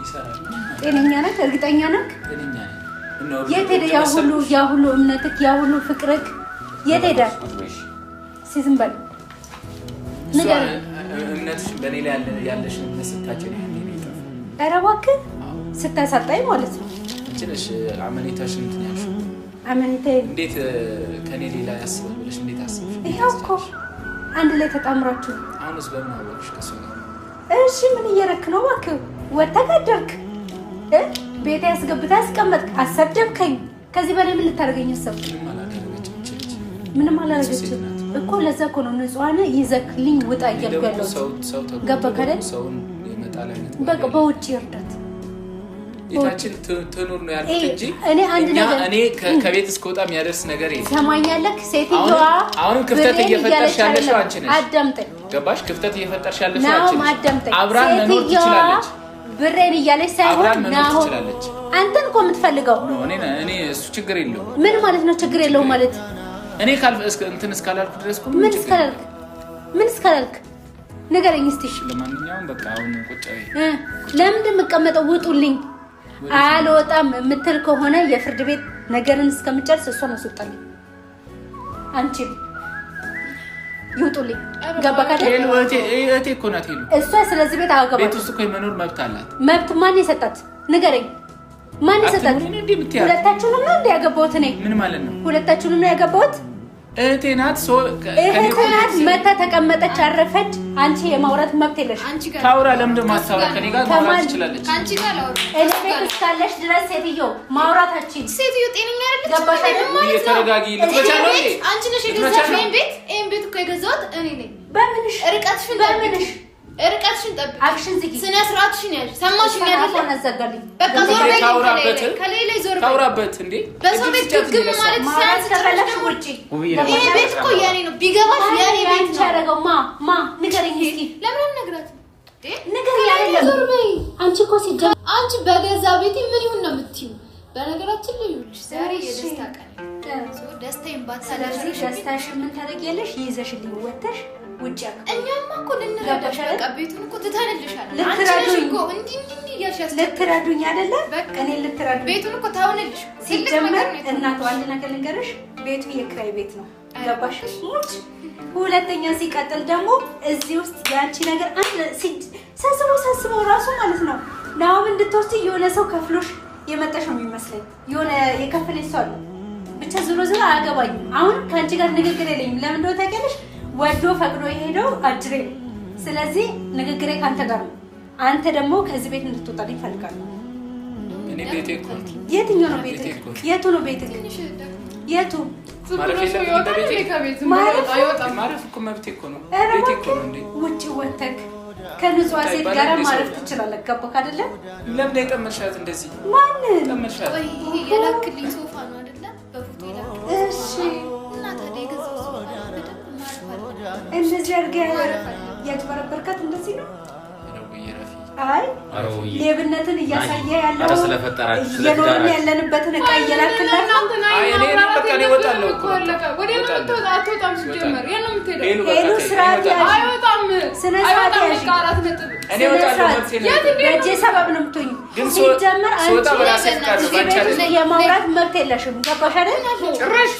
ይሰራል። ጤነኛ ነህ? እርግጠኛ ነህ? ጤነኛ ነኝ። የት ሄደ ያ ሁሉ እምነትህ፣ ያ ሁሉ ፍቅርህ የት ሄደ? እስኪ ዝም በል ንገረኝ። እምነትሽ በእኔ ላይ ያለሽን እምነት ስታጭ ነው ያኔ ነው የጠፋው። ኧረ እባክህ ስታሳጣኝ ማለት ነው። አንቺ ነሽ አመኔታሽን እንትን ያልሽው። አመኔታዬ እንዴት ከእኔ ሌላ ያስባል ብለሽ እንዴት አስብሽ? ይኸው እኮ አንድ ላይ ተጣምራችሁ። አሁንስ በምን አወቅሽ ከእሷ ጋር? እሺ ምን እየረክ ነው እባክህ? ወጥተህ አደርክ፣ ቤት ያስገብተህ አስቀመጥክ፣ አሰደብከኝ። ከዚህ በላይ ምን ልታደርገኝ አሰብክ? ምንም አላደረገችም። ምንም አላደረገችም እኮ። ለዛ እኮ ነው ንጹሐን ይዘክልኝ ውጣ እያልኩ ያለሁት። ገባህ አይደል? በቃ በውጭ እርዳት ቤታችን ትኑር ነው ያልኩት እንጂ እኔ አንድ ነገር እኔ ከቤት እስከወጣ የሚያደርስ ነገር የለም። ሰማኛለህ? ሴትዮዋ አሁንም ክፍተት እየፈጠርሽ ያለሽው አንቺ ነሽ። አዳምጠኝ። ገባሽ? ክፍተት እየፈጠርሽ ያለሽው አንቺ ነሽ። አዳምጠኝ። አብራን መኖር ትችላለች። ብሬን እያለች ሳይሆን ናሆም አንተን እኮ የምትፈልገው። እኔ እሱ ችግር የለውም። ምን ማለት ነው ችግር የለውም ማለት? እኔ እንትን እስካላልኩ ድረስ እኮ ምን እስካላልክ ምን እስካላልክ ንገረኝ እስቲ። ለማንኛውም በቃ አሁን ቁጭ በይ። ለምንድን የምቀመጠው? ውጡልኝ። አልወጣም የምትል ከሆነ የፍርድ ቤት ነገርን እስከምጨርስ እሷን አስወጣልኝ። አንቺም ይውጡልኝ። ገባህ አይደል? እህቴ እኮ ናት ሄሉ። እሷ ስለዚህ ቤት አገባች። ቤት ውስጥ እኮ የመኖር መብት አላት። መብት ማን የሰጣት ንገረኝ። ማን የሰጣት? ሁለታችሁንም ነው እንደ ያገባሁት እኔ። ምን ማለት ነው? ሁለታችሁንም ነው ያገባሁት። እህቴ ናት። እህቴ ናት። መታ ተቀመጠች፣ አረፈች። አንቺ የማውራት መብት የለሽም። ታውራ። ለምንድን ነው የማታወራ? ከእኔ ጋር ማውራት ትችላለች። እኔ ቤት እስካለሽ ድረስ ሴትዮ ማውራት አትችይም። ሴትዮ ጤነኛ አይደለችም። ገባሽ አይደል? ተረጋጊ። ልትመቻ ነው? አንቺ ነሽ የገዛሽው ይሄን ቤት። ይሄን ቤት እኮ የገዛሁት እኔ ነኝ። በምንሽ? ርቀትሽን በምንሽ? ርቀትሽን ጠብቂ። አፍሽን ዝጊ። ስነ ስርዓትሽን ያዥ። ሰማሽኝ አይደለ? አዘጋልኝ። በቃ ዞር በይ። ከላይ ላይ ዞር በይ። ታውራበት እንዴ! በሰው ቤት ግግም ማለት ሲያንስ ከፈለግሽ ውጪ። ይሄ ቤት እኮ የኔ ነው። ቢገባሽ የኔ ቤት ነው። ያደረገው ማ ንገረኝ እስኪ። ለምን አልነግራትም? ንገረኝ አይደለም። ዞር በይ። አንቺ እኮ ሲጀመር አንቺ በገዛ ቤቴ ምን ይሁን ነው የምትይው? በነገራችን ላይ ይኸውልሽ ዛሬ የደስታ ቀን ነው። ደስታዬን ባታላሽ ደስታሽን ምን ታደርጊያለሽ? ይዘሽልኝ ወተሽ ውጭ። እኛማ እኮ ልንረዳሽ በቃ ቤቱን እኮ ትተንልሻል። አንቺ ነሽ እኮ እንዲህ እንዲህ እያልሽ ልትረዱኝ አይደለ? እኔ ልትረዱኝ ቤቱን እኮ ታውንልሽ። ሲጀመር እናቱ አንድ ነገር ልንገርሽ፣ ቤቱ የክራይ ቤት ነው። ገባሽ? ሙች ሁለተኛ ሲቀጥል ደግሞ እዚህ ውስጥ ያንቺ ነገር አንድ ሳስበው ራሱ ማለት ነው ናሆም እንድትወስጂ የሆነ ሰው ከፍሎሽ የመጣሽ ነው የሚመስለኝ። የሆነ የከፈለሽ ሰው አለ። ብቻ ዞሮ ዞሮ አያገባኝም። አሁን ከአንቺ ጋር ንግግር የለኝም። ለምን እንደሆነ ታውቂያለሽ? ወዶ ፈቅዶ የሄደው አጅሬ ነው። ስለዚህ ንግግሬ ከአንተ ጋር ነው። አንተ ደግሞ ከዚህ ቤት እንድትወጣልኝ እፈልጋለሁ። እኔ ቤቴ እኮ የትኛው ነው ቤትህ? የቱ ነው ቤትህ? የቱ? ማረፍ እኮ መብቴ እኮ ነው። ቤቴ እኮ ነው እንዴ! ውጭ ወተክ ከንጹህ ሴት ጋር ማረፍ ትችላለህ። ገባህ አይደለ? ለምን የጠመድሻት እንደዚህ? ማንን ጠመድሻት? ቆይ ይሄ የላክልኝ ሶፋ ነው አይደለ? በፎቶ የላክልኝ። እሺ እና ታዲያ የገዛው ሶፋ በደንብ ማረፍ አለበት። እንደዚህ አድርገህ ያጭበረበርካት እንደዚህ ነው። አይ ሌብነትን እያሳየ ያለው እየኖርን ያለንበትን እቃ እየላክላት ነው። ሄሉ ስርዓት ያዥ፣ ስነ ስርዓት ያዥ። በእጄ ሰበብ ነው የምትሆኚው። ሲጀመር አንቺ የማውራት መብት የለሽም። ገባሽ አይደል? ጭራሽ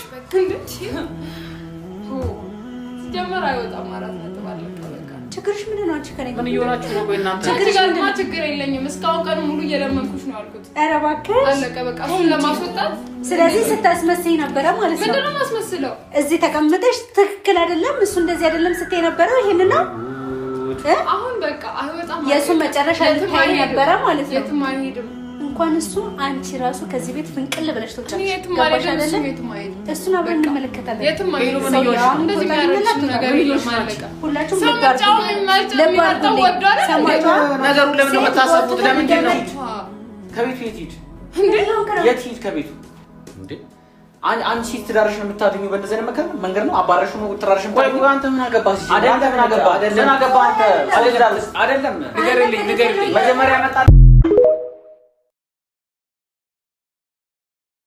ሲጀመር አይወጣም። 4 ነጥብ አለቀ። በቃ ችግርሽ ምንድን ነው? አንቺ ከእኔ ጋር ምን እየሆናችሁ ነው? ቆይ እናንተ አንቺ ጋርማ ችግር የለኝም። እስካሁን ቀኑ ሙሉ እየለመንኩሽ ነው ያልኩት። ኧረ እባክሽ አለቀ በቃ። እሱን ለማስወጣት ስለዚህ ስታስመስይ ነበረ ማለት ነው። ምንድን ነው የማስመስለው? እዚህ ተቀምጠሽ ትክክል አይደለም እሱ እንደዚህ አይደለም ስትይ የነበረው ይሄንን ነው። አሁን በቃ አይወጣም። የእሱ መጨረሻ ልታይ ነበረ ማለት ነው። የትም አይሄድም። እንኳን እሱ አንቺ ራሱ ከዚህ ቤት ፍንቅል ብለሽ ትወጫለሽ። የትም ገባሽ አልሄድም፣ አይደለ? እሱም የትም አይሄድም። እሱን አብረን እንመለከታለን። የትም አይሄድም። ሰው ያው እንደዚህ የሚያደርግሽ ነገር የለም። አለቀ። ሁላችሁም ሰው ልብ ምርጫውን አድርጉልኝ። የሚመርጥ ልብ የሚመርጠው አድርጉልኝ። ወዶ አይደል እንዴ? ሰማችኋ? ነገሩን ለምን ነው የምታሰፉት? ለምንድን ነው አዎ። ከቤቱ የት ሂድ? እንዴ? የት ሂድ ከቤቱ እንዴ? አንቺ ትዳርሽን የምታገኙ በእንደዚህ አይነት መንገድ ነው? አባረሽው ነው ትዳርሽን? ቆይ ቆይ፣ አንተ ምን አገባህ? አይደለም፣ አንተ ምን አገባህ? አይደለም። ምን አገባህ አንተ? አይደለም፣ ንገርልኝ፣ ንገርልኝ። መጀመሪያ መጣ